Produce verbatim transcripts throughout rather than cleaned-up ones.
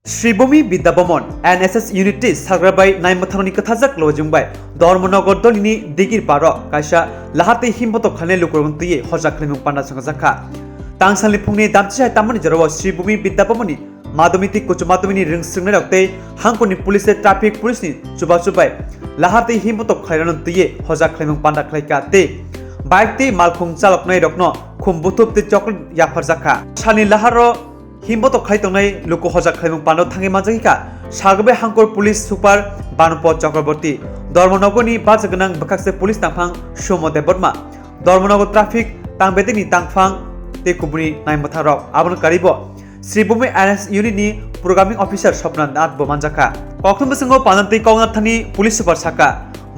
Sribhumi Bidya Bhawan N S S unit tei Sagrabai naimwthangrokni kwthajak lojong bai Dharmanagar dolini digir paro kaisa lahar tei himbotok khlainai lukurokno twiwi hojak khlaimung panda chwngajak kha. Tangsalni phungni damchisa hai tamani jorao Sribhumi Bidya Bhawanni madhyamik tei uccho madhyamikni rwngswrwngnairok tei hangkorni police tei traffic police ni chubachu bai lahar tei himbotok khlairokno twiwi hojak khlaimung panda khlaikha tei bike tei malkhung chaloknairokno khum buthup tei chocolate yapharjakha. Salni laharo himbotok khlai tongnai luku hojak khlaimung pando thangwi manjakha Sagrabai hangkor police super Banupo Chakraborty, Dharmanagarni bacha gwnang bwkhakse police tangphang Sumo Debbarma, Dharmanagar traffic tangbedekni tangphang tei kubuni naimwthangrok. Abono karibo Sribhumi N S unit ni programming officer Sopna Nath bo manjakha. Kokthum bwskango pandan tei koknathani police super sakha,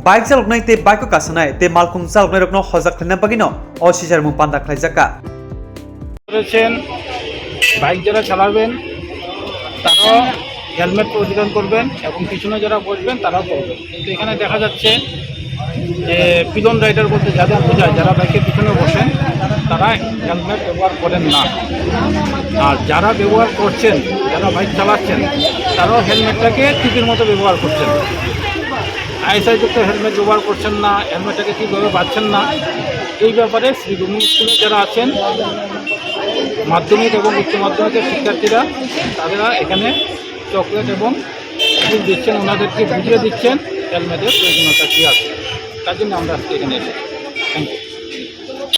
bike chaloknai tei bike o kasanai tei malkhung chaloknairokno hojak khlaina bagwino o sicharimung panda khlaijakha. করেছেন, বাইক যারা চালাবেন তারাও হেলমেট পরিধান করবেন এবং পিছনে যারা বসবেন তারাও করবেন। কিন্তু এখানে দেখা যাচ্ছে যে পিলন রাইডার বলতে যাদের বোঝায়, যারা বাইকের পিছনে বসেন তারা হেলমেট ব্যবহার করেন না। আর যারা ব্যবহার করছেন, যারা বাইক চালাচ্ছেন, তারাও হেলমেটটাকে টুপির মতো ব্যবহার করছেন। আইএসআই যুক্ত হেলমেট ব্যবহার করছেন না, হেলমেটটাকে ঠিকভাবে বাঁধছেন না। এই ব্যাপারে শ্রীভূমি স্কুলে যারা আছেন, মাধ্যমিক এবং উচ্চ মাধ্যমিকের শিক্ষার্থীরা, তারা এখানে চকলেট এবং ফুল দিচ্ছেন, ওনাদেরকে বুঝিয়ে দিচ্ছেন হেলমেটের প্রয়োজনীয়তা কী আছে। তার জন্য আমরা আজকে এখানে এসেছি। Thank you.